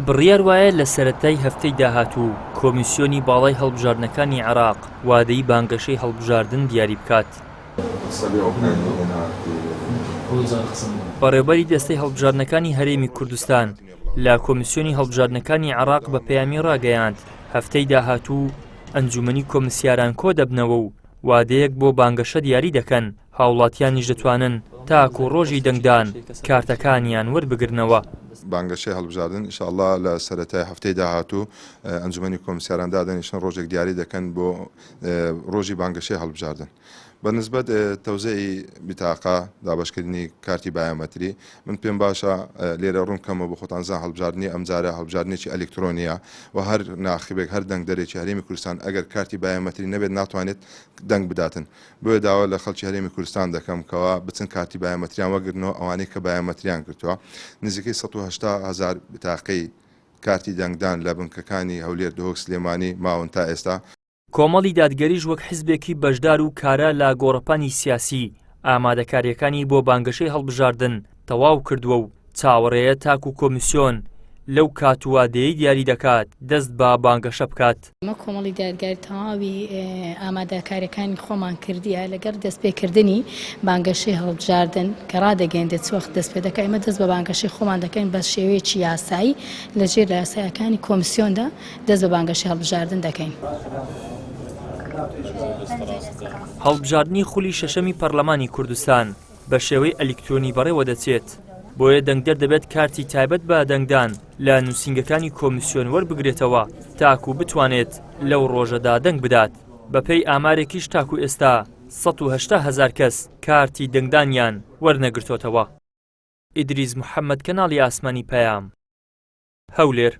بڕیار وایە لە سەرەتای هەفتەی داهاتوو کۆمیسیۆنی باڵای هەڵبژاردنەکانی عێراق وادەی بانگەشەی هەڵبژاردن دیاری بکات. بەڕێوبەری دەستەی هەڵبژاردنەکانی هەرێمی کوردستان لە کۆمیسیۆنی هەڵبژاردنەکانی عێراق بە پەیامی ڕاگەیاند، هەفتەی داهاتوو ئەنجومەنی کۆمسیاران کۆدەبنەوە و وادەیەک بۆ بانگەشە دیاری دەکەن، هاوڵاتیانیش دەتوانن تاکو ڕۆژی دەنگدان کارتەکانیان وەربگرنەوە. بانگەشەی هەڵبژاردن ان شاء اللە لە سەرەتای هەفتەی داهاتوو ئەنجومەنی کۆمسیاران دادەنیشن ڕۆژێک دیاری دەکەن بۆ ڕۆژی بانگەشەی هەڵبژاردن. بە نسبەت تەوزیعی بیتاقە، دابەشکردنی کارتی بایۆمەتری، من پێم باشە لێرە ڕوون بکەمەوە بۆ خۆتان زان هەڵبژاردنی ئەمجارە هەڵبژاردنێکی ئەلیکترۆنییە و هەر ناخبێک هەر دەنگدەرێکی هەرێمی کوردستان ئەگەر کارتی بایۆمەتری نەبێت ناتوانێت دەنگ بداتن بۆیە داوا لە خەڵکی هەرێمی کوردستان دەکەم کەوا بچن کارتی بایۆمەتریان وەگرنەوە ئەوانەی کە بایۆمەتریان گرتووە نزیکەی 180 هەزار بتاقەی کارتی دەنگدان لە بنکەکانی هەولێر دهۆک سلێمانی ماون تا ئێستا. کۆمەڵی دادگەریش وەک حزبێکی بەشدار و کارا لە گۆڕەپانی سیاسی، ئامادەکارییەکانی بۆ بانگەشەی هەڵبژاردن تەواو کردووە و چاوەڕێیە تاکو کۆمیسیۆن لەو کات و وادەیەی دیاری دەکات دەست بە بانگەشە بکات. ئێمە کۆمەڵی دادگاری تەواوی ئامادەکاریەکانی خۆمان کردیە لەگەڵ دەستپێکردنی بانگەشەی هەڵبژاردن کە ڕادەگەیەندێت چ وەخت دەست پێ دەکات ئێمە دەست بە بانگەشەی خۆمان دەکەین بە شێوەیەکی یاسایی لە ژێر یاسایەکانی کۆمسیۆندا دەست بە بانگەشەی هەڵبژاردن دەکەین. هەڵبژاردنی خولی شەشەمی پەرلەمانی کوردستان بە شێوەی ئەلیکترۆنی بەڕێوەدەچێت، بۆیە دەنگدەر دەبێت کارتی تایبەت بە دەنگدان لە نووسینگەکانی کۆمیسیۆن وەربگرێتەوە تاکو بتوانێت لەو ڕۆژەدا دەنگ بدات، بەپێی ئامارێکیش تاکو ئێستا 180 هەزار کەس کارتی دەنگدانیان وەرنەگرتۆتەوە. ئیدریس محەمەد کەناڵی ئاسمانی پەیام، هەولێر.